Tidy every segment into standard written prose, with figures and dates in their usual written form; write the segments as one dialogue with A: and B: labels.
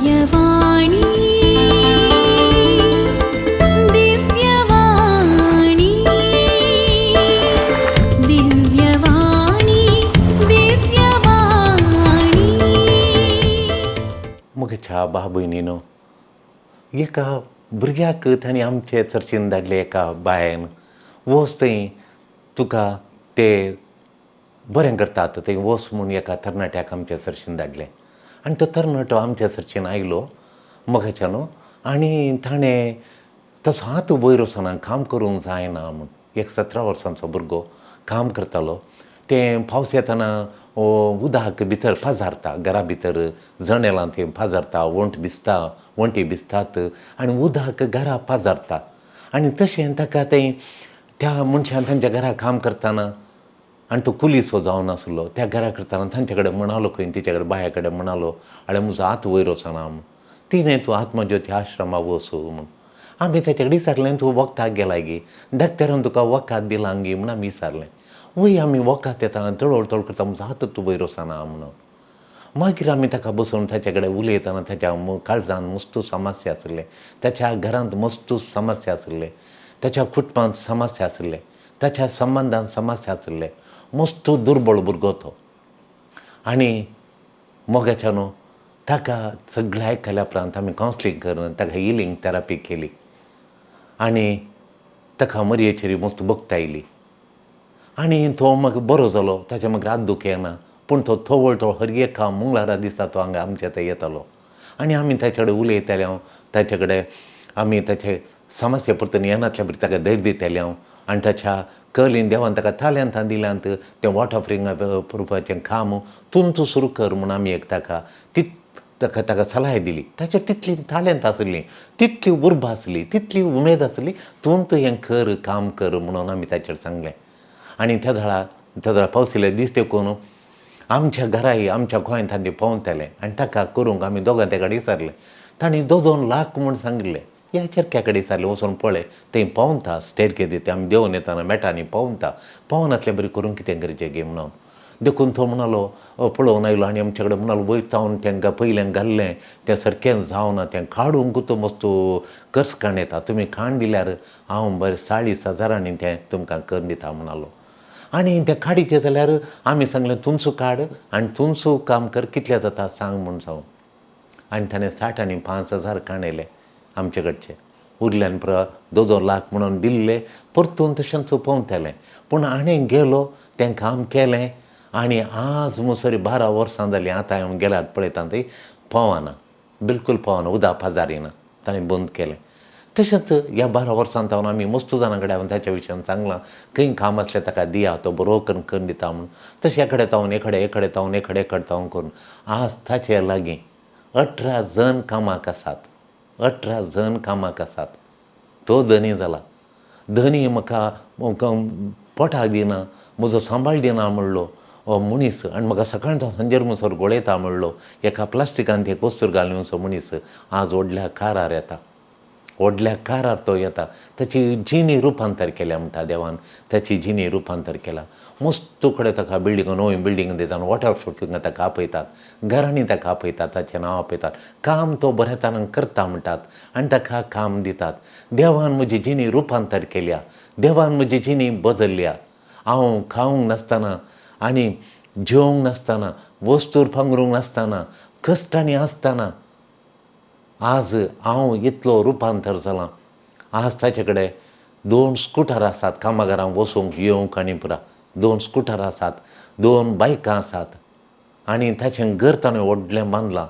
A: दिव्यवाणी, दिव्यवाणी, दिव्यवाणी, दिव्यवाणी.
B: म्हज्या भाव भयणीनो, एका भुरग्याक तांणी आमचे चर्चीन धाडले एका बायन, वच थंय तुका ते बरें करतात, थंय वच म्हूण एका तरणाट्याक आमच्या चर्चीन धाडलें. आनी तो तरणाटो आमच्या चर्चीन आयलो मोगाच्या न्हू, आनी ताणें तसो हात वयर वचना, काम करूंक जायना म्हूण. एक 17 वर्सांचो भुरगो काम करतालो. तें पावस येतना उदक भितर पाजारता, घरा भितर जनेलां थंय पाजारता, वंट भिजता, वण्टी भिजतात आनी उदक घरा पाजारता. आनी तशें ताका तें त्या मनशान तांच्या घरा काम करतना, आनी तो कुलीसो जावन आसलो, त्या घरा करतना तांचे कडेन म्हणालो खंय, तिच्या कडेन बाया कडेन म्हणालो, आळे म्हजो हात वयर वचना म्हूण. तिणें तूं आत्मज्योती आश्रमा वचू म्हूण. आमी ताचे कडेन विचारलें, तूं वखदाक गेला गी, डॉक्टरान तुका वखद दिलां गी म्हूण आमी विचारलें. वय आमी वखद येता तळवळ तळवळ करता, म्हजो हात तूं वयर वचना म्हणून. मागीर आमी ताका बसोवन ताचे कडेन उलयतना ताच्या काळजान मस्तू समस्या आसले, ताच्या घरांत मस्तू समस्या आसले, ताच्या कुटुंबांत समस्या आसले, ताच्या संबंदान समस्या आसले. मस्तू दुर्बळ भुरगो तो. आनी मोगाच्या न्हू ताका सगळें आयकल्या उपरांत आमी कावन्सिलींग करून ताका हिलींग थेरपी केली आनी ताका मरयेचेर मस्त भक्त आयली आनी तो मागीर बरो जालो. ताच्या मागीर हात दुख येना, पूण तो थवळ तो हर एका मंगळारा दिसा तो हांगा आमच्या थंय येतालो आनी आमी ताचे कडेन उलयताले. हांव ताचे कडेन आमी ताचे समस्या परतून येनातल्या बरी ताका धैर्य दिताले हांव. आनी ताच्या कलीन देवान ताका तालेंतां दिल्यांत, तें वॉटर ऑफरिंगा पुरपाचें काम तुमचो सुरू कर म्हूण आमी एक ताका ताका ताका सलाह दिली. ताचेर तितली तालेंत आसली, तितली उर्बा आसली, तितली उमेद आसली, तूं तूं हें कर, काम कर म्हणून आमी ताचेर सांगलें. आनी त्या झाडा त्या झाडा पावसिल्ले दीस देखून आमच्या घराय आमच्या गोंयांत तांणी पावताले आनी ताका करूंक आमी दोगां त्या कडेन विचारलें. तांणी 2-2 लाख म्हूण सांगिल्लें. ह्या चरख्या कडेन विचारलें, वचून पळय थंय पावता स्टेरकेज ते आमी देंवन येतना मेटांनी पावता, पावनातले बरी करूंक कितें करचें गे म्हणून. देखून तो म्हणालो पळोवन आयलो आनी आमचे कडेन म्हणालो वयर जावन तांकां पयल्यान घाल्लें तें सारकें जावना, तें काडूंक तो मस्त करसकाण येता, तुमी खाण दिल्यार हांव बरें 40 हजारांनी तें तुमकां करून दिता म्हणालो. आनी तें काडीचें जाल्यार आमी सांगलें तुमचो काड आनी तुमचो काम कर, कितलें जाता सांग म्हूण सांग. आनी ताणें 60 आनी 5 हजार काणयले आमचे कडचे, उरल्यान पुरो 2-2 लाख म्हणून दिल्ले, परतून तशेंच पोवतालें. पूण आनी गेलो तें काम केलें आनी आज मुसरी 12 वर्सां जालीं आतां हांव गेल्यार पळयता थंय पावना, बिलकूल पावना, उदक पाजारिना, ताणें बंद केलें. तशेंच ह्या 12 वर्सां जावन आमी मस्त जाणां कडेन हांवें ताच्या विशयान सांगलां, खंय काम आसलें ताका दिया, तो बरो करून करून दिता म्हूण. तशें एकडे तावन एकडे एकडे तावन एकडे एकडे तावन करून आज ताचे लागीं 18 जण कामाक आसात, 18 जण कामाक आसात. तो धनी जाला, धनी म्हाका पोटाक दिना, म्हजो सांबाळ दिना म्हणलो मनीस, आनी म्हाका सकाळीं तो सांजेर मुसर गोळयता म्हणलो, एका प्लास्टिकांत एक वस्तूर घालून मनीस आज व्हडल्या कारार येता, व्हडल्या कारार तो येता. ताची जिणी रुपांतर केल्या म्हणटा देवान, ताची जिणी रुपांतर केला. मस्त कडेन ताका बिल्डींग, नवी बिल्डींग दिता, वॉटर प्रुफींग ताका आपयतात, घरांनी ताका आपयतात, ताचें नांव आपयतात, काम तो बऱ्या तरान करता म्हणटात आनी ताका काम दितात. देवान म्हजी जिणी रुपांतर केल्या, देवान म्हजी जिणी बदलल्या. हांव खावंक नासतना आनी जेवंक नासतना, वस्तूर पांगरूंक नासतना, कश्टांनी आसतना आज हांव इतलो रुपांतर जालां. आज ताचे कडेन 2 स्कुटर आसात, कामागारांक वचूंक येवंक आनी पुरा 2 स्कुटर आसात, 2 बायकां आसात आनी ताचें घर ताणें व्हडलें बांदलां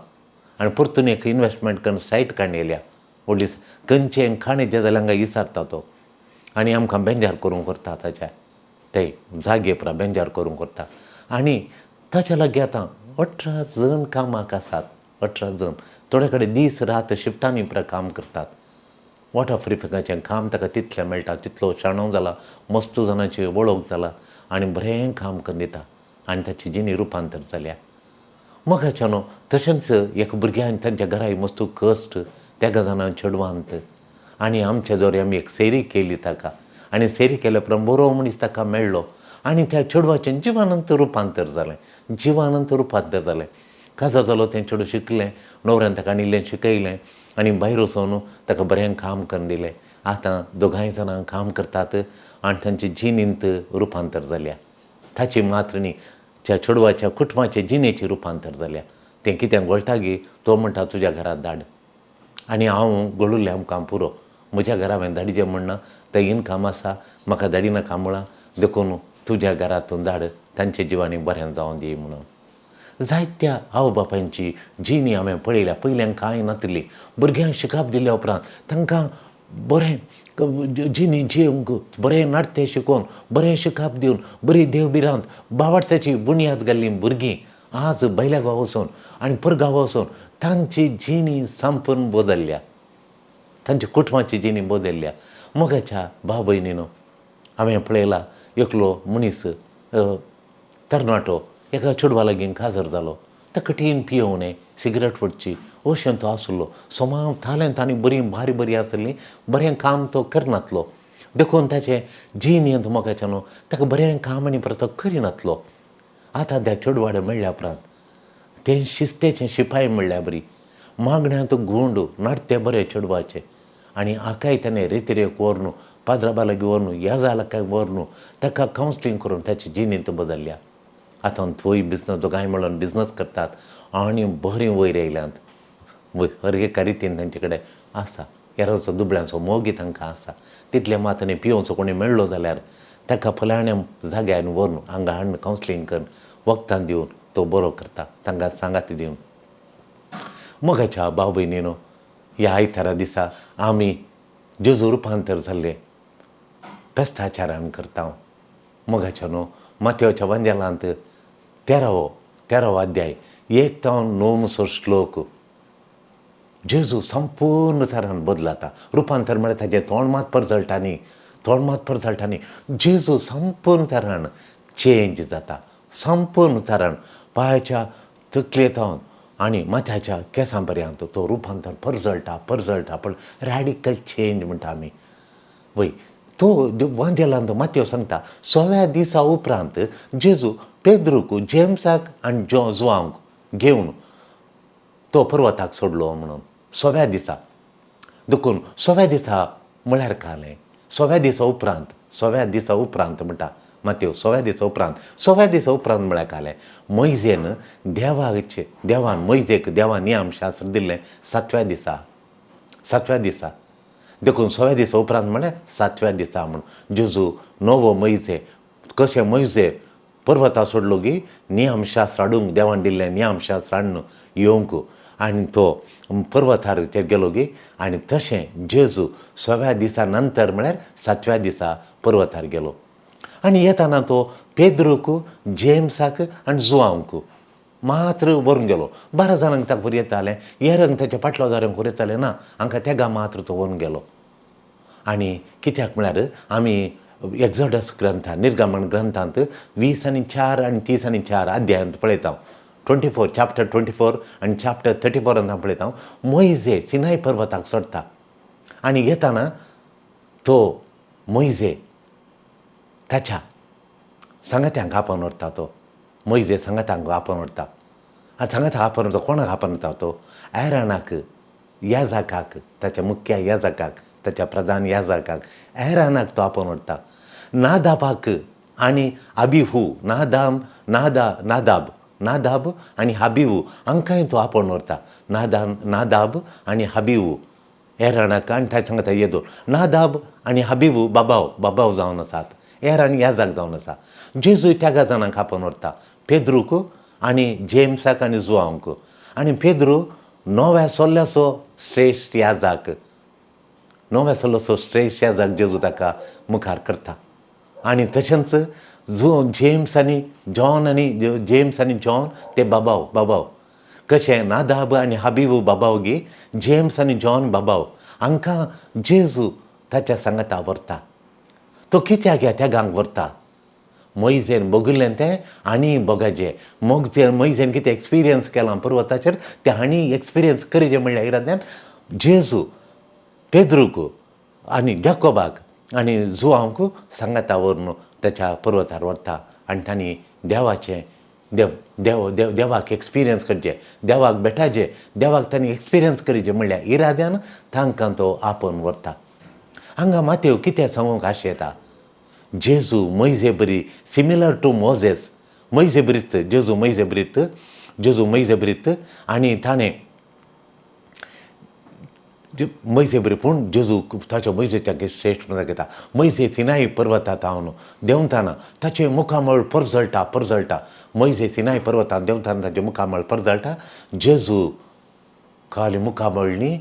B: आनी परतून एक इनवेस्टमेंट करून सायट काडलेल्या व्हडली, खंयचें खाणेचें जाल्यार हांगा विचारता तो आनी आमकां बेंजार करूंक व्हरता, ताच्या ते जागे पुरा बेंजार करूंक व्हरता. आनी ताच्या लागीं आतां 18 जण कामाक आसात, 18 जण, थोडे कडेन दीस रात शिफ्टांनी पुरा काम करतात. वॉटर प्युरिफायराचें काम ताका तितलें मेळटा, तितलो शाणो जाला, मस्त जाणांची वळख जाला आनी बरें काम करून दिता आनी ताची जिणी रुपांतर जाल्या. मोगाच्या न्हू तशेंच एक भुरग्यान तांच्या घराय मस्त कश्ट, तेगा जाणां चेडवांत आनी आमच्या जोरी आमी एक सेरी केली ताका आनी सेरी केल्या उपरांत बरो मनीस ताका मेळ्ळो आनी त्या चेडवाचें जिवानंत रुपांतर जालें, जिवानंत रुपांतर जालें. काजार जालो तें चेडूं शिकलें, न्हवऱ्यान ताका आनी इल्लें शिकयलें आनी भायर वचून ताका बरें काम करून दिलें. आतां दोगांय जाणां काम करतात आनी तांचे जिणेंत रुपांतर जाल्या. ताची मात्र न्ही, त्या चेडवाच्या कुटुंबाचे जिणेचें रुपांतर जाल्या. तें कितें घोळटा गी, तो म्हणटा तुज्या घरांत धाड आनी हांव घोळुल्लें आमकां पुरो, म्हज्या घरा हांवें धाडचें म्हणना, थंय इनकम आसा, म्हाका धाडिनाका म्हळां, देखून तुज्या घरांत धाड, तांच्या जिवानी बरें जावं दी म्हणून. जायत्या आवय बापायची जिणी हांवें पळयल्या. पयल्यान कांय नासली, भुरग्यांक शिकप दिल्या उपरांत तांकां बरें जिणी जिवंक बरें नाट्य शिकोवन बरें शिकप दिवन बरी देव भिरांत बावडत्याची बुन्याद घाल्लीं भुरगीं आज भायल्या गांवा वचून आनी परगांवा वचून तांची जिणी संपूर्ण बदल्ल्या, तांच्या कुटुंबाची जिणी बदल्ल्या. मोगाच्या भाव भयणीनो, हांवें पळयला एकलो मनीस तरणाटो एका चेडवा लागीं काजार जालो. तो कठीण पियोवणें, सिगरेट ओडची अशें तो आसलो. सोमा तालेंत आनी बरीं बारी बरी आसली, बरें काम तो करनासलो, देखून ताचें जिणेंत मोगाचें न्हू ताका बरें काम आनी परत तो करिनासलो. आतां त्या चेडवाडे मेळ्ळ्या उपरांत तें शिस्तेचें शिपाय म्हणल्यार बरी मागण्यांत गुंड नाडते बरें चेडवाचें आनी आकाय ताणें रेतिरेक व्हरून पाद्राबा लागीं व्हरून याजालाकाय व्हरून ताका कावन्सिलींग करून ताची जिणेंत बदल्ल्या. आतां थंय बिजनस दोगांय मेळून बिजनस करतात आनी बरीं वयर आयल्यांत. हर एका रितीन तांचे कडेन आसा. हेरांचो दुबळ्यांचो मोगय तांकां आसा. तितलें मात न्ही, पियोवचो कोणी मेळ्ळो जाल्यार ताका फलाण्या जाग्यार व्हरून हांगा हाडून कावन्सिलींग करून वखदां दिवन तो बरो करता, तांकां सांगात दिवन. मोगाच्या भाव भयणीनो, ह्या आयतारा दिसा आमी जेजू रुपांतर जाल्लें फेस्ताचारान करता. मोगाच्या न्हू, मातयोच्या वांदेलांत तेरावो अध्याय 1 ते 9 श्लोक जेजू संपूर्ण तरान बदलाता. रुपांतर म्हळ्यार ताजें तोंड मात परजळटा न्ही, तोंड मात परजळटा न्ही, जेजू संपूर्ण तरान चेंज जाता. संपूर्ण तरान पांयाच्या तकलेंत आनी माथ्याच्या केंसां पर्यंत तो रुपांतर परजळटा परजळटा, पण रॅडिकल चेंज म्हणटा आमी. वय तो वांजेलांत मातयो सांगता, 100व्या दिसा उपरांत जेजू पेद्रूक, जेम्साक आनी जुआंक घेवन तो पर्वताक सोडलो म्हणून 100व्या दिसा. देखून 100व्या दिसा म्हळ्यार कालें 100व्या दिसा उपरांत, 100व्या दिसा उपरांत म्हणटा मातयो, 100व्या दिसा उपरांत, 100व्या दिसा उपरांत म्हळ्यार कालें मोयजेन देवाचे, देवान मोयजेक देवान नियमशास्त्र दिल्लें 7व्या दिसा, 7व्या दिसा. देखून 100व्या दिसा उपरांत म्हळ्यार 7व्या दिसा म्हूण जेजू नवो मोयजे कशें मोयजे पर्वता सोडलो की नियमशास्त्र हाडूंक देवान दिल्लें नियमशास्त्र हाडून येवंक आनी तो पर्वतार गेलो गी, आनी तशें जेजू 100व्या दिसा नंतर म्हळ्यार 7व्या दिसा पर्वतार गेलो. आनी येताना तो पेद्रूक, जेम्साक आनी जुआंक मात्र व्हरून गेलो. 12 जाणांक ताका व्हर येतालें, हेरांक ताच्या फाटल्या जाऱ्यांक व्हर येतालें ना, हांकां तेगा मात्र तो व्हरून गेलो. आनी कित्याक म्हळ्यार आमी एक्झोडस ग्रंथान, निर्गमन ग्रंथांत 20 आनी 4 आनी 30 आनी 4 अध्यायांत पळयता, 24 चॅप्टर 24 आनी चॅप्टर 34 हांव पळयता. मोयजे सिनाय पर्वताक सोडटा आनी येताना तो मोयजे ताच्या सांगात्यांक आपोवन व्हरता. तो मोयजे सांगात्यांक आपोवन व्हरता. आनी सांगात्यांक आपोवन व्हरता, कोणाक आपोवन व्हरता तो? एरानाक, याजाकाक, ताच्या मुख्य याजाकाक, ताच्या प्रधान याजाकाक एरानाक तो आपोवन व्हरता. नादाबाक आनी अबिहू, नादाम, नादा, नादाब, नादाब आनी हाबिहू हांकांय तो आपोवन व्हरता. नादाब आनी हाबिहू एरानाक आनी ताच्या सांगता येदो नादाब आनी हाबिहू बाबाव, बाबाव जावन आसात, एरान याजाक जावन आसा. जेजू त्या जाणांक आपोवन व्हरता, पेद्रूक आनी जेम्साक आनी जुआंक. आनी पेद्रू नव्या सोल्ल्याचो श्रेश्ठ याजाक, नव्या सोल्ल्याचो श्रेश्ठ याजाक जेजू ताका मुखार करता. आनी तशेंच जो जेम्स आनी जॉन आनी जेम्स आनी जॉन ते बाबाव, बाबाव कशें नादाब आनी हाबिबू बाबाव गी, जेम्स आनी जॉन बाबाव हांकां जेजू ताच्या सांगाता व्हरता. तो कित्याक ह्या त्यागांक व्हरता? मोयजेन भोगिल्लें तें आनी भोगाचें, मोगजेन मोयजेन कितें एक्सपिरियन्स केलां पर्वताचेर तें आनी एक्सपिरियन्स करचें म्हणल्यार इराद्यान जेजू पेद्रूक आनी जाकोबाक आनी जुआंक सांगाता व्हरून ताच्या पर्वतार व्हरता आनी तांणी देवाचें देव देव देव देवाक एक्सपिरियन्स करचें, देवाक भेटाचें, देवाक तांणी एक्सपिरियन्स करचें म्हणल्यार इराद्यान तांकां तो आपोवन व्हरता. हांगा मातेव कितें सांगूंक आशेता, जेजू मोयजे बरी, सिमिलर टू मोजेस, मोयजे बरीच जेजू, मोयजे बरीत जेजू, मोयजे बरीत. आनी ताणें मोयजे बरी, पूण जेजू ताच्या मोयजेच्या श्रेश्ठ म्हणून दाखयता. मोयजे सिनाई पर्वता थावन देंवताना ताचें मुखामळ परजळटा, परजळटा. मोयजे सिनाई पर्वतान देंवताना ताचें मुखामळ परजळटा. जेजू खाली मुखामळ न्ही,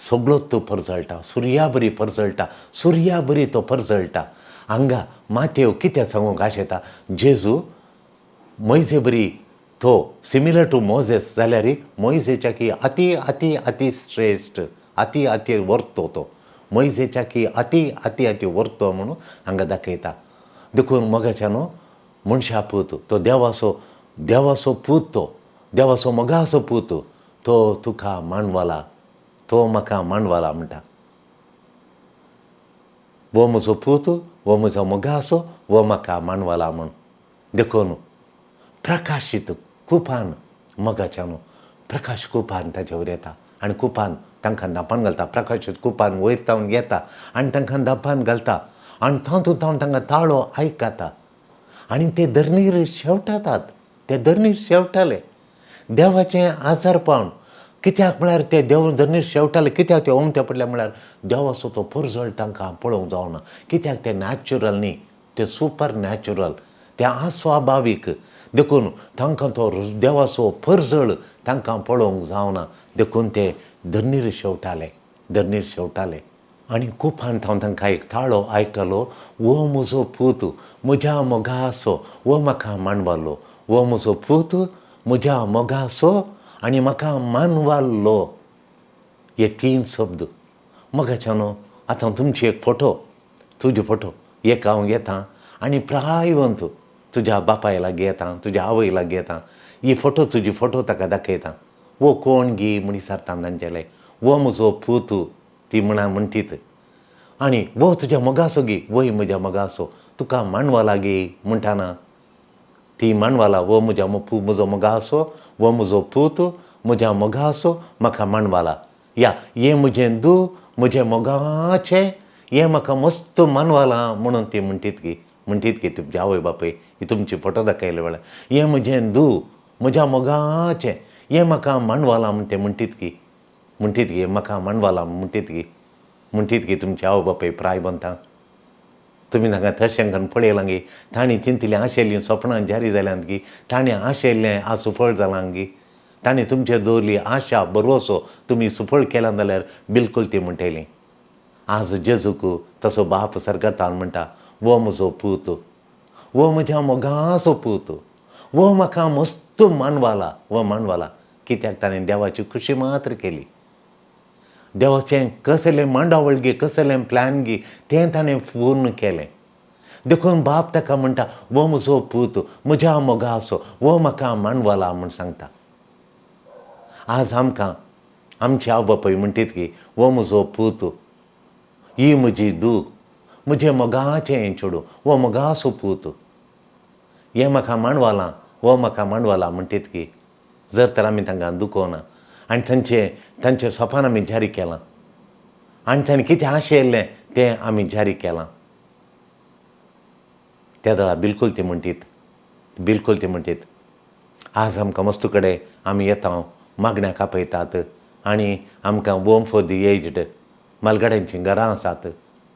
B: सगळोच तो परजळटा, सुर्या बरी परजळटा, सुर्या बरी तो परजळटा. हांगा मातेव कितें सांगूंक आशेता, जेजू मोयजे बरी तो सिमिलर टू मोजेस जाल्यार मोयजेच्या की अति अति अति श्रेश्ठ, अति अति वर्तो तो, मोयजेच्या की अति अति अति वर्तो म्हणून हांगा दाखयता. देखून मोगाच्या न्हू मनशा पूत तो देवाचो, देवाचो पूत तो, देवाचो मोगाचो पूत तो तुका मांडवाला, तो म्हाका मांडवाला म्हणटा. वो म्हजो पूत, वो म्हजो मोगाचो, वो म्हाका मांडवाला म्हूण. देखून प्रकाशीत कुपान मोगाच्या न्हू प्रकाश कुपान ताचे वयर येता आनी कुपान तांकां धांपान घालता. प्रकाशीत कुपान वयर तावन येता आनी तांकां धांपान घालता आनी तातूंत तावन तांकां ताळो आयकता आनी ते धरणीर शेवटातात, ते धरणीर शेवटाले देवाचें आजार पावन. कित्याक म्हळ्यार ते देव धरणीर शेवटाले, कित्याक ते ओमते पडले म्हळ्यार देवाचो तो परजळ तांकां पळोवंक जावना. कित्याक ते नॅचरल न्ही, ते सुपर नॅचरल, ते अस्वाभावीक. देखून तांकां तो देवाचो परजळ तांकां पळोवंक जावना. देखून ते धरणीर शेवटाले, धरणीर शेवटाले. आनी कुपान थावन तांकां एक ताळो आयकलो, वो म्हजो पूत म्हज्या मोगाचो, वो म्हाका मानवालो, वो म्हजो पूत म्हज्या मोगाचो आनी म्हाका मानवालो. हे तीन शब्द मोगाच्या न्हू. आतां तुमची एक फोटो, तुजी फोटो एक हांव घेता आनी प्रायवंत तुज्या बापाय लागीं येता, तुज्या आवय लागीं येता, ही फोटो तुजी फोटो ताका दाखयता. वो कोण गी म्हण विचारता तांचेले, वो म्हजो पूत ती म्हणा म्हणटीत, आनी वो तुज्या मोगाचो गी, वय म्हज्या मोगाचो, तुका मांडवाला गी म्हणटाना ती मांडवाला, वो म्हज्या म्हजो मोगाचो, वो म्हजो पूत म्हज्या मोगाचो म्हाका मांडवाला, या हें म्हजें दू म्हजें मोगाचें, हें म्हाका मस्त मानवालां म्हणून ती म्हणटीत गी, म्हणटीत की तुमची आवय बापूय ही तुमची फोटो दाखयले वेळार, हें म्हजें दू म्हज्या मोगाचें, हें म्हाका मांडवालां म्हण ते म्हणटीत की, म्हणटीत की म्हाका मांडवालां म्हणटीत की, म्हणटीत की तुमची आवय बापूय प्राय बनता. तुमी तांकां तशें करून पळयलां गी, तांणी चिंतिल्लीं आशिल्लीं सपनां जारी जाल्यांत गी, तांणी आशिल्लें आज सुफळ जालां गी, तांणी तुमचेर दवरली आशा भरवसो तुमी सुफळ केला जाल्यार बिलकूल ती म्हणटली. आज जेजूक तसो बाप सरकारतान म्हणटा, वो म्हजो पूत, वो म्हज्या मोगाचो पूत, वो म्हाका मस्त मानवाला, वो मानवाला. कित्याक ताणें देवाची खुशी मात्र केली, देवाचें कसलें मांडावळ गी, कसलें प्लॅन गी तें ताणें पूर्ण केलें. देखून बाप ताका म्हणटा, वो म्हजो पूत म्हज्या मोगाचो, वो म्हाका मानवाला म्हूण सांगता. आज आमकां आमची आवय बापूय म्हणटीत की वो म्हजो पूत, ही म्हजी दू, म्हजें मोगाचें हें चेडूं, वो मोगाचो पूत, हें म्हाका मांडवालां, वो म्हाका मांडवालां म्हणटीत की. जर तर आमी तांकां दुखोवना आनी तांचें तांचें सपन आमी जारी केलां आनी तांणी कितें आशिल्लें तें आमी जारी केलां, त्या वेळार बिलकूल ती म्हणटीत, बिलकूल ती म्हणटीत. आज आमकां मस्त कडेन आमी येता, मागण्याक आपयतात आनी आमकां होम फॉर the aged मालगाड्यांचीं घरां आसात,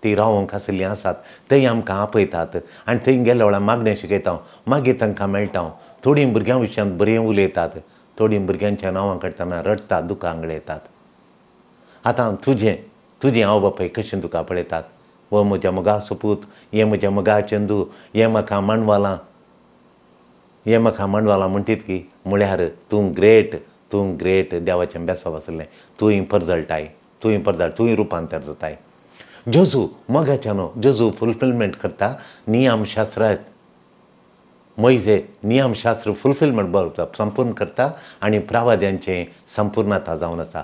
B: ती रावोंक आशिल्लीं आसात, थंय आमकां आपयतात आनी थंय गेल्ल्या वेळार मागणें शिकयता, मागीर तांकां मेळटा. थोडीं भुरग्यां विशयांत बरें उलयतात, थोडीं भुरग्यांच्या नांवां काडटना रडटात, दुकां गळयतात. आतां तुजें तुजें आवय बापूय कशें तुका पळयतात, हो म्हज्या मोगाचो पूत, हें म्हज्या मोगाचें दू, हें म्हाका मांडवालां, हें म्हाका मांडवालां म्हणटीत की, म्हळ्यार तूं ग्रेट, तूं ग्रेट देवाचें बेसांव आसलें, तूंय परजळटाय, तूंय परजळ, तूंय रुपांतर जाताय. जेजू मोगाच्या न्हू, जेजू फुलफिलमेंट करता नियमशास्त्रांत, मोयजे नियमशास्त्र फुलफिलमेंट बरोबर संपूर्ण करता आनी प्रावाद्यांचें संपूर्णता जावन आसा.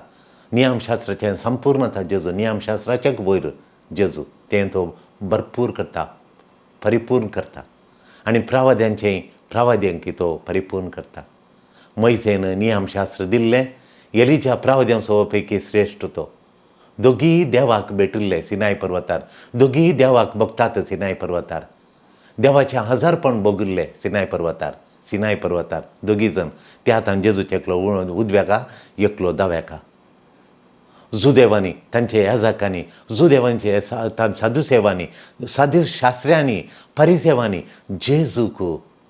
B: नियमशास्त्राचें संपूर्णता जेजू, नियमशास्त्राचें वयर जेजू तें तो भरपूर करता, परिपूर्ण करता आनी प्रावाद्यांचें प्रावाद्यांकी तो परिपूर्ण करता. मैसेन नियमशास्त्र दिल्लें, एलिजा प्रावद्यांचो पैकी श्रेश्ठ तो. दोगीय देवाक भेटिल्ले सिनाय पर्वतार, दोगीय देवाक भोगतात सिनाय पर्वतार, देवाचें हजारपण भोगिल्लें सिनाय पर्वतार, सिनाय पर्वतार दोगी जण. त्या हातान जेजूचे एकलो उजव्याका, एकलो दाव्याका. जुदेवांनी, तांचे याजकांनी, जुदेवांचे साधुसेवांनी, साधू शास्त्र्यांनी, परिसेवांनी जेजूक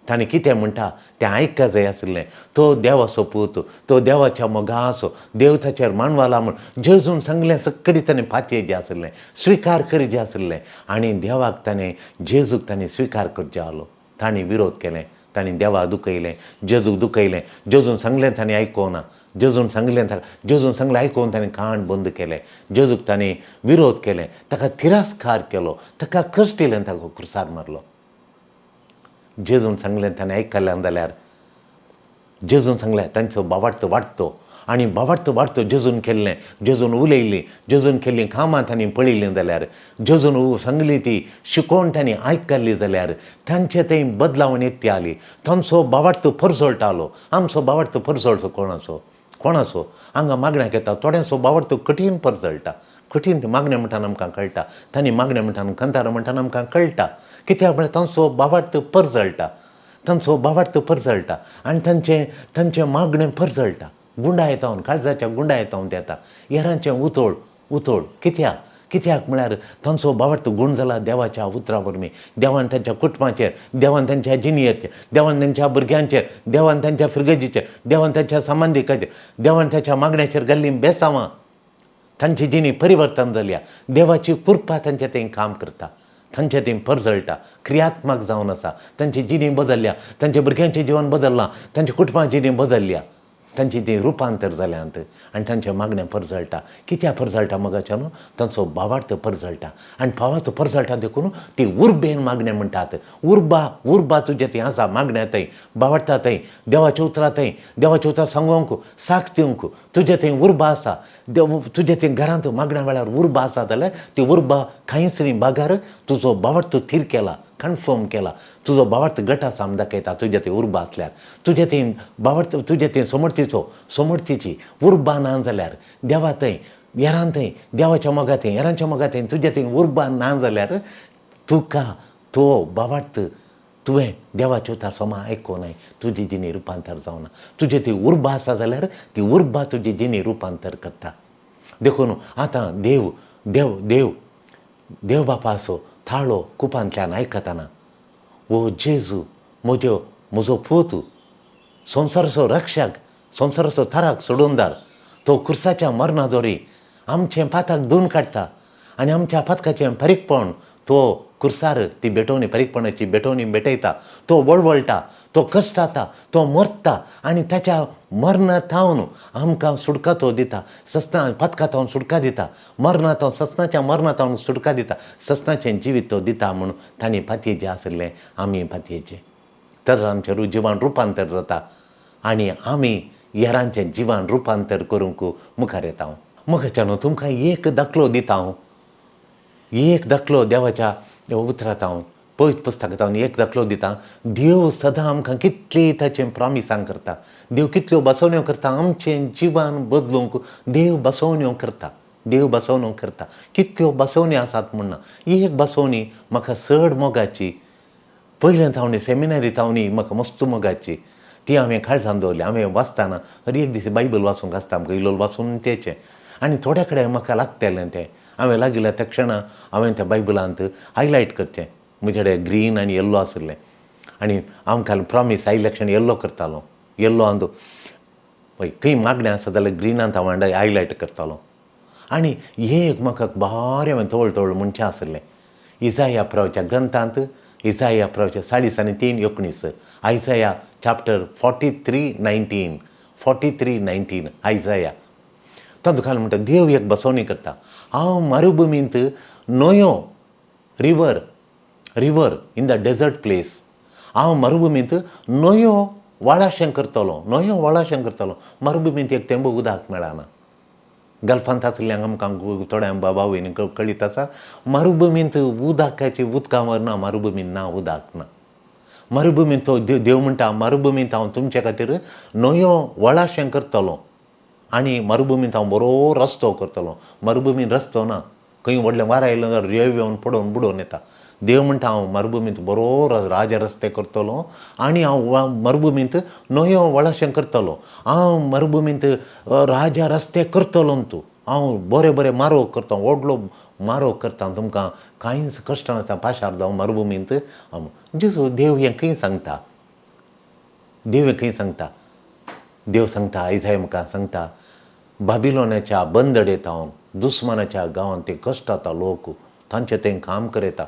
B: ताणें कितें म्हणटा तें आयका जाय आशिल्लें. तो देवाचो पूत, तो देवाच्या मोगाचो, देव ताचेर मानवाला म्हूण जेजून सांगलें सगळी ताणें पातयेचें आशिल्लें, स्विकार करचें आशिल्लें. आनी देवाक ताणें, जेजूक ताणें स्विकार करचें आहलो. ताणें विरोध केलें, ताणें देवाक दुखयलें, जेजूक दुखयलें. जेजून सांगलें ताणें आयकोना, जेजून सांगलें ताका, जेजून सांगलें आयकून ताणें कान बंद केलें. जेजूक ताणें विरोध केलें, ताका तिरस्कार केलो, ताका कश्टिलें, ताका क्रुसार मारलो. जेजून सांगलें ताणें आयकलें जाल्यार, जेजून सांगलें तांचो बावार्थ वाडतो आनी बावार्थ वाडतो जेजून केल्लें, जेजून उलयलीं, जेजून केल्लीं कामां तांणी पळयलीं जाल्यार, जेजून सांगली ती शिकोवन तांणी आयकल्ली जाल्यार तांचे थंय बदलावण येता आली. तांचो बावार्थ परजळटालो. आमचो बावार्थ परजळचो कोणाचो, कोणाचो हांगा मागण्याक येता. थोड्यांचो बावार्थ कठीण परजळटा, कठीण मागणें म्हणटाना आमकां कळटा, तांणी मागणें म्हणटाना, कंतार म्हणटाना आमकां कळटा. कित्याक म्हळ्यार तांचो बावार्थ परजळटा, तांचो बावार्थ परजळटा आनी तांचें तांचें मागणें परजळटा. गुंडा येता, काळजाच्या गुंडा येता येता हेरांचें उतोळ उतोळ. कित्याक कित्याक म्हळ्यार तांचो बावार्थ गूण जाला देवाच्या उतरा वरवीं. देवान तांच्या कुटुंबाचेर, देवान तांच्या जिणयेचेर, देवान तांच्या भुरग्यांचेर, देवान तांच्या फिरगजीचेर, देवान तांच्या संबंदिकाचेर, देवान तांच्या मागण्याचेर घाल्लीं बेसांवां, तांची जिणी परिवर्तन जाल्या. देवाची कृपा तांचे थंय काम करता, तांचे थंय परजळटा, क्रियात्मक जावन आसा. तांची जिणी बदलल्या, तांच्या भुरग्यांचें जिवन बदल्लां, तांच्या कुटुंबाची जिणी बदलल्या, तांची ती रुपांतर जाल्यांत आनी तांचें मागणें परजळटा. कित्याक परजळटा मगाच्यान? तांचो भावार्थ परजळटा आनी भावार्थ परजळटा देखून ती उर्बेन मागणें म्हणटात. उर्बा, उर्बा तुजें थंय आसा, मागण्या थंय, भावार्था थंय, देवाच्या उतरां थंय, देवाच्या उतरां सांगूंक, साक्ष दिवंक तुजें थंय उर्बा आसा. देव तुजें थंय घरांत मागण्या वेळार उर्बा आसा जाल्यार ती उर्बा कांयच न्ही बागार तुजो भावार्थ थीर केला, कन्फर्म केला, तुजो भावार्थ गट आसा आमी दाखयता. तुजें थंय उर्बा आसल्यार, तुजें थंय भावार्थ, तुजें थंय समर्थीचो, समर्थीची उर्बा ना जाल्यार, देवा थंय, हेरां थंय, देवाच्या मोगा थंय, हेरांच्या मोगा थंय तुजें थंय उर्बा ना जाल्यार तुका तो भावार्थ तुवें देवाच्या उतरां समा आयकोनाय, तुजी जिणी रुपांतर जावना. तुजें ती उर्बा आसा जाल्यार ती उर्बा तुजी जिणी रुपांतर करता. देखून आतां देव देव देव देव बापाचो थाळो कुपांतल्यान आयकतना, ओ जेजू म्हज्यो म्हजो पूत, संवसाराचो रक्षक, संवसाराचो थाराक सोडूनदार, तो खुर्साच्या मरणा दोरी आमचें पाताक धुवन काडटा आनी आमच्या पातकाचें फारीकपण तो खुर्सार ती भेटवणी, फारीकपणाची भेटवणी भेटयता. तो वळवळटा, तो कश्टाता, तो मरता आनी ताच्या मरणा थावन आमकां सुटका तो दिता. सस्ना पातका थावन सुटका दिता, मरणा थावन, सस्नाच्या मरणा थावन सुटका दिता, सस्नाचें जिवीत तो दिता म्हूण तांणी पातयेचें आशिल्लें, आमी पातयेचें. तर आमचें जिवन रुपांतर जाता आनी आमी हेरांचें जिवन रुपांतर करूंक मुखार येता. मुखाच्यान तुमकां एक दाखलो दिता हांव, एक दाखलो देवाच्या उतरांत हांव, पवित्र पुस्तकांत हांव एक दाखलो दिता. देव सदां आमकां कितली ताचें प्रॉमिसां करता, देव कितल्यो बसवण्यो करता, आमचें जिवन बदलूंक देव बसवण्यो करता, देव बसवण्यो करता. कितल्यो बसवण्यो आसात म्हण ना, एक बसवणी म्हाका चड मोगाची, पयलें थावणी सेमिनरी थावणी म्हाका मस्त मोगाची, ती हांवें काळजान दवरली. हांवें वाचतना हर एक दीस बायबल वाचूंक आसता आमकां, इल्लो वाचून तेचें आनी थोड्या कडेन म्हाका लागतलें तें. हांवें लागिल्ल्या त्या क्षणा हांवें त्या बायबलांत हायलायट करचें. म्हजे कडेन ग्रीन आनी येल्लो आशिल्लें आनी आमकां प्रॉमीस आयिल्ल्या क्षण येल्लो करतालो, येल्लो आनी पळय खंय मागणें आसा जाल्यार ग्रिनांत हांव हायलायट करतालो. आनी एक म्हाका बरें हांवें तवळ तवळ म्हणचें आशिल्लें, इजाया प्रवाच्या ग्रंथांत, इजाया प्रवाच्या 40 आनी 3 19, Isaiah chapter 43:19, 43:19 Isaiah. तातूंत खाल म्हणटा देव एक बसवणी करता, हांव मरुभुमींत न्हंयो, river, river in the desert place, हांव मरुभुमींत न्हंयो व्हाळाशें करतलो, न्हंयो व्हाळाशें करतलो. मरुभुमींत एक थेंबो उदक मेळना. गल्फांत आशिल्ल्यांक आमकां थोड्यांक बाबा भयणी कळीत आसा, मरुभुमींत उदकाची उदकां व्हरना, मरुभुमींत ना उदक ना. मरुभुमींत तो देव म्हणटा, मरुभुमींत हांव तुमचे खातीर न्हंयो वळाशें करतलो आनी मरुभुमींत हांव बरो रस्तो करतलो. मरुभुमींत रस्तो ना, खंय व्हडलें वारें आयलें जाल्यार रेंव येवन पडोवन बुडोवन येता. देव म्हणटा हांव मरुभुमींत बरो राजा रस्ते करतलो आनी हांव मरुभुमींत न्हंयो वळाशें करतलो. हांव मरुभुमींत राजा रस्ते करतलो. तूं हांव बरे बरे मारो करता, व्हडलो मारो करता, तुमकां कांयच कश्ट नासता पाशार जावं मरुभुमींत. हांव जेजू देव हें खंय सांगता? देव हें खंय सांगता? देव सांगता, आयजाय म्हाका सांगता, बाबिलोनाच्या बंदडेत हांव दुस्मानाच्या गांवांत ते कश्ट जाता लोक, तांचे थंय काम करयता.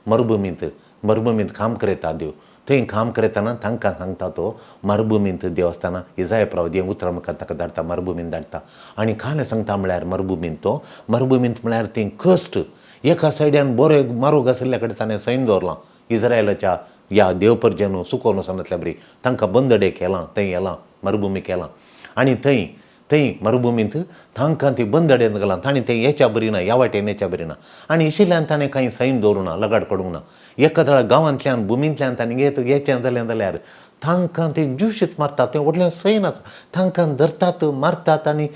B: मरुभुमींत मरुभुमींत काम करयता देव. थंय काम करयतना तांकां सांगता तो मरुभुमींत देव आसतना इजाय प्रवादी उतरां मुखार ताका धाडटा, मरुभुमींत धाडटा. आनी कालें सांगता म्हळ्यार मरुभुमींत तो मरुभुमींत म्हळ्यार ती कश्ट. एका सायडीन बरो मारोग आशिल्ल्या कडेन ताणें सैन दवरलां इज्रायलाच्या ह्या देवपर्जन सुकोवन वचनासल्या बरी तांकां बंदडे केलां, थंय येलां मरुभुमी केलां. आनी थंय थंय मरुभुमींत तांकां ती बंदडेन घालां, ताणें तें येच्या बरी ना, ह्या वाटेन येच्या बरी ना. आनी आशिल्ल्यान ताणें कांय सैन दवरूं ना, लगाड काडूंक ना. एका गांवांतल्यान भुमींतल्यान ताणें येचें जालें जाल्यार तांकां ते ज्युशीत मारतात. तें व्हडलें सैन आसा, तांकां धरतात, मारतात आनी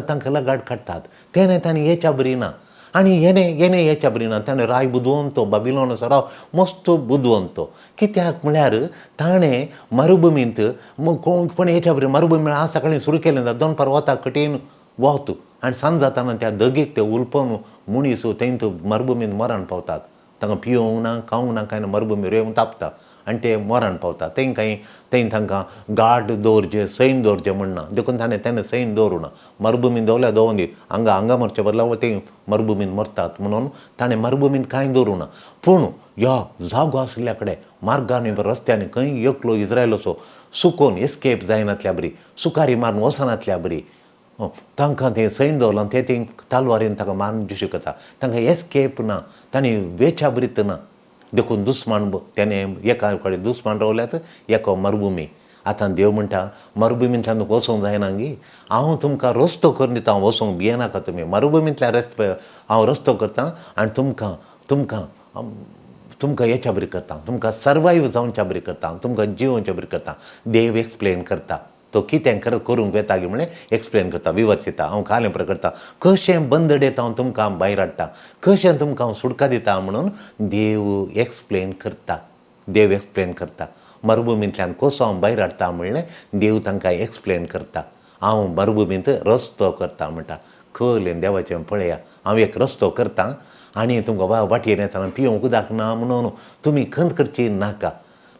B: तांकां लगाड काडटात. तेणें ताणें येच्या बरी ना आनी येणे येच्या बरी ना. ताणें राय बुदवंत तो, बाबिलोनाचो राव मस्त बुदवंत. कित्याक म्हळ्यार ताणें मरुभुमींत कोण येच्या बरी मरुभुमी म्हळ्यार आज सकाळीं सुरू केलें जाल्यार दनपार वता कठीण वत आनी सांज जाताना त्या दगेक ते उलपन मनीस थंय मरुभुमींत मरण पावतात. तांकां पिवंक ना, खावंक ना, कांय ना. मरुभुमी रेंव तापता आनी ते मरण पावता. थंय कांय थंय तांकां गार्ड दवरचे, सैन दवरचें म्हण ना, देखून ताणें तेन्ना सैन दवरूं ना. मरुभुमींत दवरल्यार दवरून दी, हांगा हांगा मरचे बदला थंय मरुभुमींत मरतात म्हणून ताणें मरुभुमींत कांय दवरूं ना. पूण ह्या जागो आशिल्ल्या कडेन मार्गांनी रस्त्यांनी खंय एकलो इज्रायलाचो सुकोवन एस्केप जायनातल्या बरी, सुकारी मारून वचनातल्या बरी तांकां तें सैन दवरलां. ते थंय तालवारीन ताका मारून दिशू करता. तांकां एस्केप ना, तांणी वेच्या बरीत ना. देखून दुस्मान तेणें एका कडेन दुस्मान रावल्यात, एका मरुभुमी. आतां देव म्हणटा मरुभुमींतल्यान तुमकां वचोंक जायना गी, हांव तुमकां रस्तो करून दिता, हांव वचोंक भियेनाका तुमी. मरुभुमींतल्यान रस्ते हांव रस्तो करता आनी तुमकां तुमकां तुमकां हेच्या बरी करता, तुमकां सर्वायव जावच्या बरी करता, तुमकां जिवोवच्या बरी करता. देव एक्सप्लेन करता तो कितें करूंक वेता गी म्हणलें एक्सप्लेन करता, विवक्षिता. हांव कालें करता कशें बंदडेत हांव तुमकां भायर हाडटा, कशें तुमकां हांव सुटका दिता म्हणून देव एक्सप्लेन करता. देव एक्सप्लेन करता मरुभुमींतल्यान कसो हांव भायर हाडटा म्हणलें देव तांकां एक्सप्लेन करता. हांव मरुभुमींत रस्तो करता म्हणटा. कळ्ळें देवाचें पळया, हांव एक रस्तो करता आनी तुमकां वाटेर येतना पिवंक उदक ना म्हणून तुमी खंत करची नाका,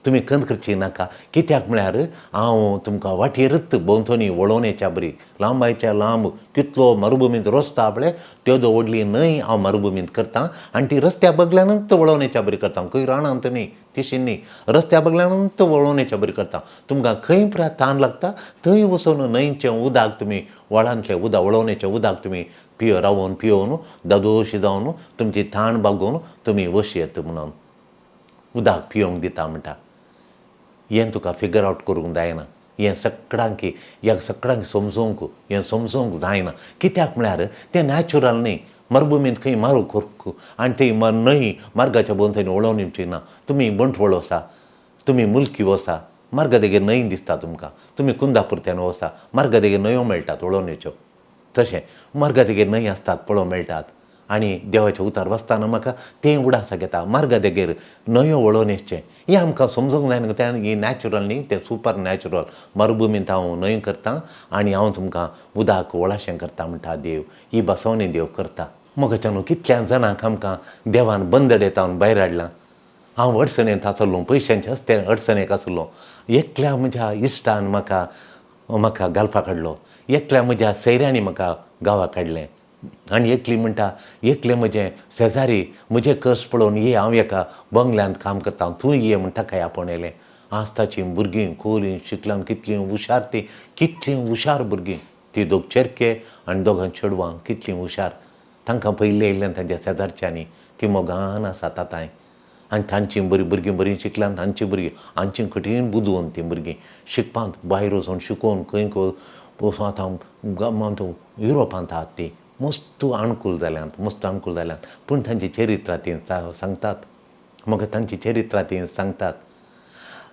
B: तुमी खंत करची नाका. कित्याक म्हळ्यार हांव तुमकां वाटेरच भोंवतणी वळोवण्याच्या बरी लांबायच्या लांब कितलो मरुभुमींत रस्तो पळय तेदो व्हडली न्हंय हांव मरुभुमींत करता आनी ती रस्त्या बगल्यानूच वळोवण्याच्या बरी करता. खंय रानांत न्ही, तिशी न्ही, रस्त्या बगल्यानूच वळोवण्याच्या बरी करता. तुमकां खंय ताण लागता थंय वचून न्हंयचें उदक तुमी व्हाळांतलें उदक वळोवण्याचें उदक तुमी रावन पियोवन दादोशी जावन तुमची ताण बागोवन तुमी वशयेत म्हणून उदक पिवंक दिता म्हणटा. हें तुका फिगर आवट करूंक जायना, हें सगळ्यांक ह्या सगळ्यांक समजूंक हें समजूंक जायना. कित्याक म्हळ्यार तें नॅचरल न्ही. मरुभुमींत खंय मारू आनी थंय न्हंय मार्गाच्या भोंवतणी वळोवन येवची ना. तुमी बंटवळ वसा, तुमी मुल्की वसा, मार्गा देगेर न्हंय दिसता तुमकां. तुमी कुंदापूरच्यान वसा, मार्गा देगेर न्हंयो मेळटात वळोवण्याच्यो. तशें मार्गा देगेर न्हंय आसतात पळोवंक मेळटात. आनी देवाचें उतार वाचतना म्हाका तें उडासाक येता, मार्गा देगेर न्हंयो वळोवण्याचें हें आमकां समजूंक जायना. तें हें नॅचरल न्ही, तें सुपर नॅचरल. मरुभुमींत हांव न्हंय करता आनी हांव तुमकां उदक वळाशें करता म्हणटा देव. ही बसवणी देव करता. मगाच्यान न्हू कितल्या जाणांक आमकां देवान बंदडेत हांव भायर हाडलां. हांव अडचणेंत आसलो, पयशांचे हस्ते अडचणेक आसलो. एकल्या म्हज्या इश्टान म्हाका म्हाका घालपाक हाडलो, एकल्या म्हज्या सैऱ्यांनी म्हाका गांवाक हाडलें. आनी एकली म्हणटा, एकलें म्हजें शेजारी म्हजें कश्ट पळोवन ये, हांव एका बंगल्यांत काम करता, तूं ये म्हण ताकाय आपोवन येयलें. आज ताचीं भुरगीं कोलीं शिकल्यान कितलीं हुशार तीं, कितलीं हुशार भुरगीं ती, दोग चेरके आनी दोगां चेडवां कितलीं हुशार. तांकां पयलीं येयल्ल्यान तांच्या शेजारच्यांनी ती मोगान आसात आतांय. आनी तांचीं बरीं भुरगीं बरीं शिकल्यान, तांचीं भुरगीं आमचीं कठीण बुदवंत तीं भुरगीं शिकपांत भायर वचून शिकोवन खंय खंय आतां युरोपांत आहात तीं, मस्त अणकूल जाल्यांत, मस्त अणकूल जाल्यांत. पूण तांची चरित्रां तीं सांगतात म्हाका, तांची चरित्रां तीं सांगतात.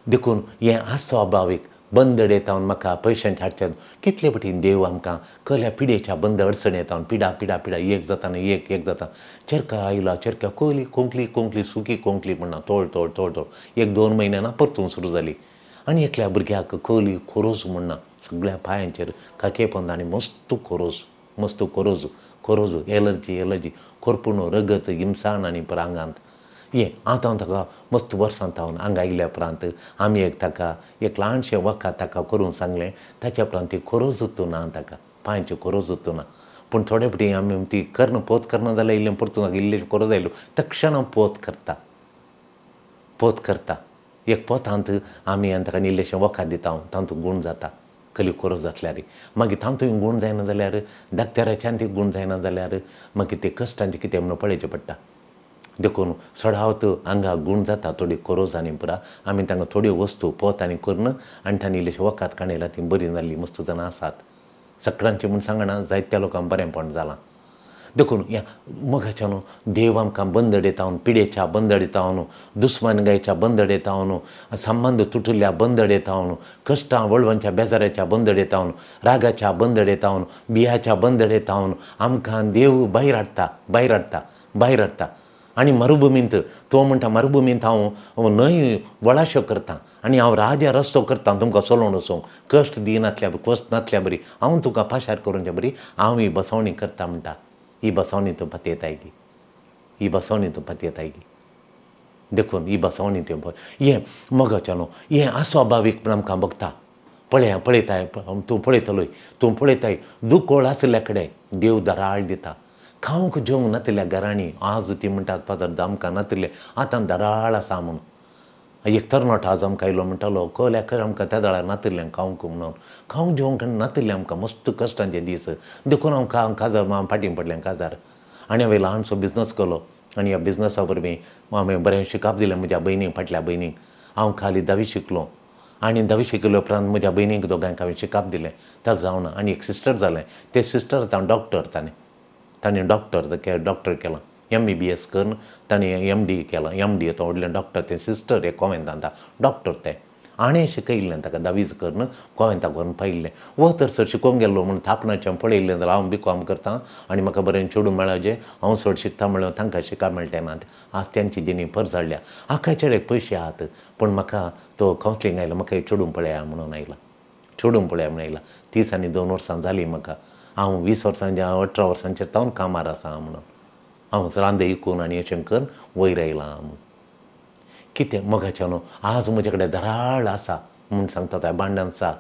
B: देखून हें अस्वाभावीक बंदडे तावन म्हाका पयशांचे हाडचे कितले पटीन देव आमकां कल्या पिडेच्या बंद अडचणी येता पिडा पिडा पिडा एक जाता आनी एक एक जाता. चेरका आयला चेरका कोली कोंकली कोंकली सुकी कोंकली म्हणना तोळ तोळ तोळ तोळ 1-2 म्हयन्यान परतून सुरू जाली. आनी एकल्या भुरग्याक कोली खोरोज म्हणना सगळ्या पांयांचेर खाके पोंदा आनी मस्त खोरोज मस्त खोरोज खोरोज एलर्जी एलर्जी खोरपूण रगत हिमसाण आनी आंगांत हें आतां ताका मस्त वर्सां तावन हांगा आयल्या उपरांत आमी एक ताका एक ल्हानशें वखद ताका करूंक सांगलें. ताच्या उपरांत ती खोरोज ना ताका पांयची खोरोज ना. पूण थोडे फावटी आमी ती कर्ण पोत करना जाल्यार इल्लें परतून ताका इल्लें खोरोज आयलो तक्षणा पोत करता पोत करता. एक पोतांत आमी आनी ताका इल्लेशें वखद दिता तातूंत गूण जाता कली खोरोज जातल्यार. मागीर तातूंत गूण जायना जाल्यार डाक्टराच्यान ती गूण जायना जाल्यार मागीर ते कश्टांचें कितें म्हणून पळयचें पडटा. देखून चडावत हांगा गूण जाता थोडी खोरोज आनी पुरा आमी तांकां थोड्यो वस्तू पोत आनी करून आनी तांणी इल्लेशें वखद काडयलां ती बरीं जाल्लीं मस्त जाणां आसात. सगळ्यांचें म्हूण सांगना जायत्या लोकांक बरेंपण जालां. देखून ह्या मोगाच्यान देव आमकां बंदडे तावन पिडेच्या बंदडे तावन दुस्मानगायच्या बंदडे तावन संबंद तुटिल्ल्या बंदडे तावन कश्टां वळवणच्या बेजाराच्या बंदडे तावन रागाच्या बंदडे तावन बियाच्या बंदडे तावन आमकां देव भायर हाडटा भायर हाडटा भायर हाडटा. आनी मरुभुमींत तो म्हणटा मरुभुमींत हांव न्हंय वळाशो करतां आनी हांव राजा रस्तो करतां तुमकां चलोवन वचूंक कश्ट दिनातल्या कश्ट नातल्या बरी हांव तुका पाशार करूंक बरी हांव ही बसवणी करता म्हणटा. ही बसवणी तूं पतयताय गी ही बसवणी तूं पतयताय गी. देखून ही बसवणी तूं हें मोगाच्यानो हें अस्वाभावीक म्हण आमकां बघता. पळया पळयताय तूं पळयतलोय तूं पळयताय दुकोळ आशिल्ल्या कडेन देव दराळ दिता. खावंक जेवंक नातिल्ल्या घरांनी आज ती म्हणटात पादर आमकां नातिल्ले आतां दराळ आसा म्हणून. एक तरणाटो आज आमकां आयलो म्हणटालो कोल्याक आमकां त्या दळार नातिल्लें खावंक म्हणून खावंक जेवंक नातिल्लें आमकां मस्त कश्टांचे दीस. देखून आमकां काजार हांव फाटीं पडलें काजार आनी हांवें ल्हानसो बिजनस केलो आनी ह्या बिजनसा वरवीं हांवें बरें शिकप दिलें म्हज्या भयणीक फाटल्या भयणीक. हांव खाली धावी शिकलो आनी धावी शिकले उपरांत म्हज्या भयणीक दोगांक हांवें शिकप दिलें तर जावना. आनी एक सिस्टर जालें तें सिस्टर आतां डॉक्टर ताणें ताणें डॉक्टर डॉक्टर केलां MBBS करून ताणें MD केलां. MD तो व्हडलें डॉक्टर तें सिस्टर एक कोवेंतांत डॉक्टर तें आनी शिकयल्लें ताका दावीज करून कोवेंताक व्हरून पायिल्लें. वो तर सर शिकोवंक गेल्लो म्हूण थापणाचें पळयल्लें जाल्यार हांव BCom करतां आनी म्हाका बरें चेडूं मेळचें हांव चड शिकता म्हळ्यार तांकां शिका मेळटें ना. आज तांची जिणी परजळ्ळ्या. आख्खा चेड्याक पयशे आहात पूण म्हाका तो कावन्सिलींग आयलो म्हाका एक चेडूं पळया म्हणून आयला चेडूं पळया म्हणून आयला. 30 आनी 2 वर्सां जालीं म्हाका. हांव 20 वर्सांचे 18 वर्सांचेर तावन कामार आसा म्हणून हांव रांद इकून आनी अशें करून वयर आयलां म्हूण. कितें मोगाच्यानो आज म्हजे कडेन दराळ आसा म्हूण सांगता तो एबांडन्स आसा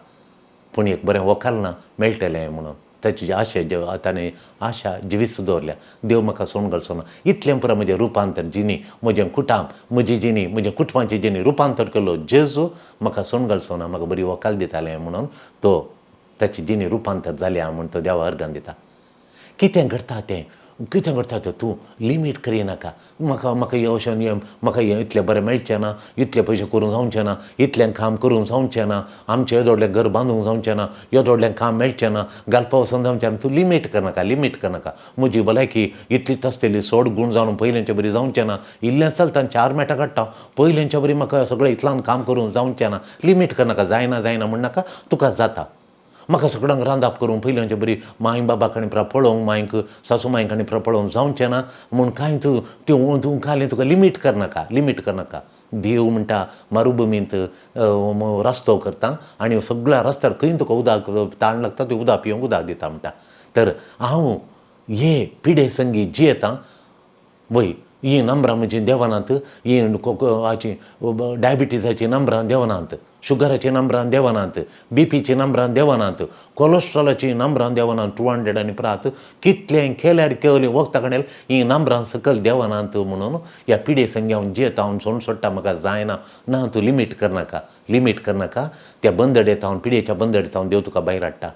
B: पूण एक बरें वखाल ना मेळटलें म्हणून ताची आशा ताणें आशा जिवीत दवरल्या. देव म्हाका सोडून घालचो ना. इतलें पुरो म्हजें रुपांतर जिणी म्हजें कुटाम म्हजी जिणी म्हज्या कुटुंबाची जिणी रुपांतर केलो जेजू म्हाका सोडून घालचो ना म्हाका बरी वखाल दितालें म्हणून तो ताची जिणी रुपांतर जाल्या म्हूण तो देवा अर्गान दिता. कितें घडटा तें कितें घडटा तें तूं लिमीट करिनाका. म्हाका म्हाका हें अशें हें म्हाका हें इतलें बरें मेळचें ना इतले पयशे करूंक जावचें ना इतलें काम करूंक जावचें ना आमचें येदो व्हडलें घर बांदूंक जावचें ना येदो व्हडलें काम मेळचें ना घालपा वचून जावचें ना. तूं लिमीट करनाका लिमीट करनाका. म्हजी भलायकी इतलीच आसतली सोड गूण जावन पयलींचे बरी जावचें ना इल्लें चलता 4 मेटां काडटा पयलींचे बरी म्हाका सगळें इतल्यान काम करूंक जावचें ना. लिमीट करनाका जायना जायना म्हणनाका तुका जाता. म्हाका सगळ्यांक रांदप करूंक पयलींचे बरी माय बाबा कडेन प्रा पळोवंक मायक सासू माय कडेन प्रा पळोवंक जावचें ना म्हूण कांय तूं तूं तूं खाली तुका लिमीट करनाका लिमीट करनाका. देव म्हणटा मरुभुमींत रस्तो करता आनी सगळ्या रस्त्यार खंय तुका उदक ताण लागता तें उदक पिवंक उदक दिता म्हणटा. तर हांव हे पिडे संगी जियेतां वय ही नंबरां म्हजी देवनात ही हाची डायबिटीजाची नंबरां देवनात शुगराची नंबरां देवनात बीपीची नंबरां देवनात कोलेस्ट्रॉलाची नंबरां देवनात 200 आनी प्रात कितलें केल्यार केवलें वखदां कडेन ही नंबरां सकयल देवनात म्हणून ह्या पिडे संगी हांव जियेता हांव सोडून सोडटा म्हाका जायना ना. तूं लिमीट करनाका लिमीट करनाका. त्या बंदडेत हांव पिडेच्या बंदडेत हांव देव तुका भायर हाडटा.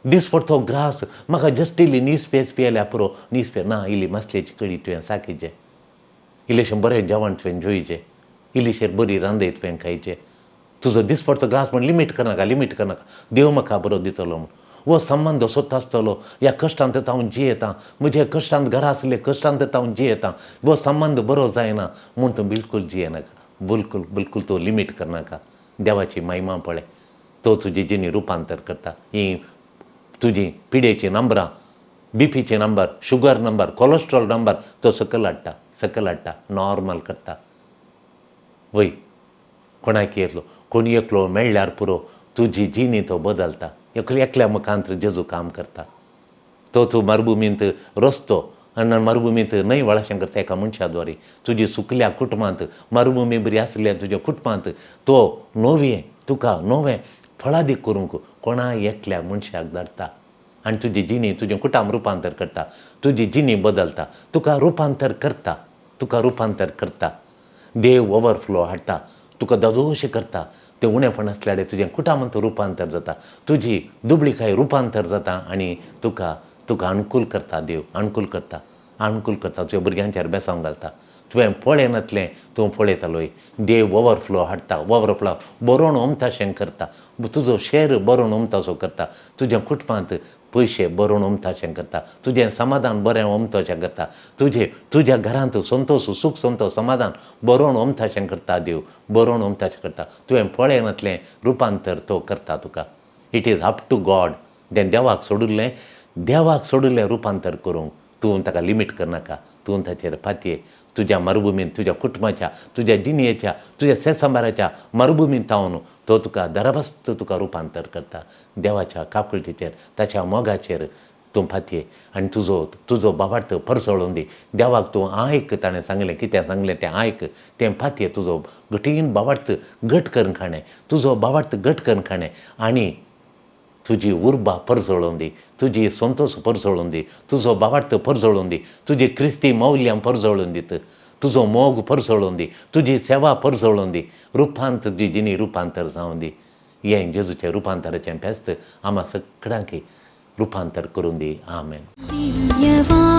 B: दिसपडतो ग्रास म्हाका जस्ट इल्ली नीस पेज पियेल्यार पुरो नीस पेज ना इल्ली मासलेची कडी तुवें साकीचें इल्लेशें बरें जेवण तुवें जेवचें इल्लीशें बरी रांदय तुवें खायचें. तुजो दिसपडतो ग्रास म्हण लिमीट करनाका लिमीट करनाका. देव म्हाका बरो दितलो म्हूण हो संबंद असोच आसतलो. ह्या कश्टांत हांव जियेतां म्हज्या कश्टांत घरा आसले कश्टांत हांव जियेतां हो संबंद बरो जायना म्हूण तूं बिलकूल जियेनाका. बिलकुल बिलकुल तूं लिमीट करनाका. देवाची महिमा पळय, तो तुजी जिणी रुपांतर करता. ही तुजी पिडेची नंबरां, बीपीचे number, sugar number, cholesterol number तो सकयल हाडटा, सकयल हाडटा, नॉर्मल करता. वय कोणाक येतलो, कोणी एकलो मेळ्ळ्यार पुरो, तुजी जिणी तो बदलता. एकल्या मुखांत जेजू काम करता. तो तूं मरुभुमींत रस्तो आनी मरुभुमींत न्हंय वळाशें करता एका मनशा द्वारे. तुजी सुकल्या कुटुंबांत, मरुभुमी बरी आसल्या तुज्या कुटुंबांत तो नवें तुका नवें फळादीक करूंक कोणा एकल्या मनशाक धाडटा आनी तुजी जिणी तुजें कुटुंब रुपांतर करता, तुजी जिणी बदलता, तुका रुपांतर करता, तुका रुपांतर करता. देव ओवरफ्लो हाडटा, तुका दादोश करता. तें उणेपण आसल्यार तुजें कुटुंबांत रुपांतर जाता, तुजी दुबळीकाय रुपांतर जाता आनी तुका तुका अनुकूल करता देव, अनुकूल करता, अनुकूल करता. तुज्या भुरग्यांचेर बेसांव घालता. तुवें पळयनातलें तूं पळयतालोय. देव ओवरफ्लो हाडटा, ओवरफ्लो बरोवन ओमताशें करता, तुजो शेर बरोवन ओमतासो करता, तुज्या कुटुंबांत पयशे बरोवन ओमताशें करता, तुजें समाधान बरें ओमताशें करता, तुजे तुज्या घरांत संतोश, सूख, संतोश, समाधान बरोवन ओमताशें करता देव, बरोवन ओमताशें करता. तुवें पळयनातलें रुपांतर तो करता तुका. It is up to God. तें देवाक सोडिल्लें, देवाक सोडिल्लें रुपांतर करूंक तूं ताका लिमीट करनाका. तूं ताचेर पातये. तुज्या मरुभुमींत, तुज्या कुटुंबाच्या, तुज्या जिणयेच्या, तुज्या सेसंबाराच्या मरुभुमींत तावन तो तुका दरबस्त तुका रुपांतर करता. देवाच्या काकुळटीचेर, ताच्या मोगाचेर तूं पातये आनी तुजो तुजो भावार्थ परसळून दी. देवाक तूं आयक, ताणें सांगलें कितें सांगलें तें आयक, तें पातये. तुजो घटीन भावार्थ घट करून खाणें, तुजो भावार्थ घट करून खाणें आनी तुजी उर्बा परजळून दी, तुजी संतोश परजळून दी, तुजो भावार्थ परजळून दी, तुजी क्रिस्ती मौल्यां परजळून दित, तुजो मोग परजळून दी, तुजी सेवा परजळून दी, रुपांतर तुजी जिणी रुपांतर जावन दी. हें जेजूचें रुपांतराचें फेस्त आमा सगळ्यांक रुपांतर करून दी. आमेन.
A: दिव्यवाणी.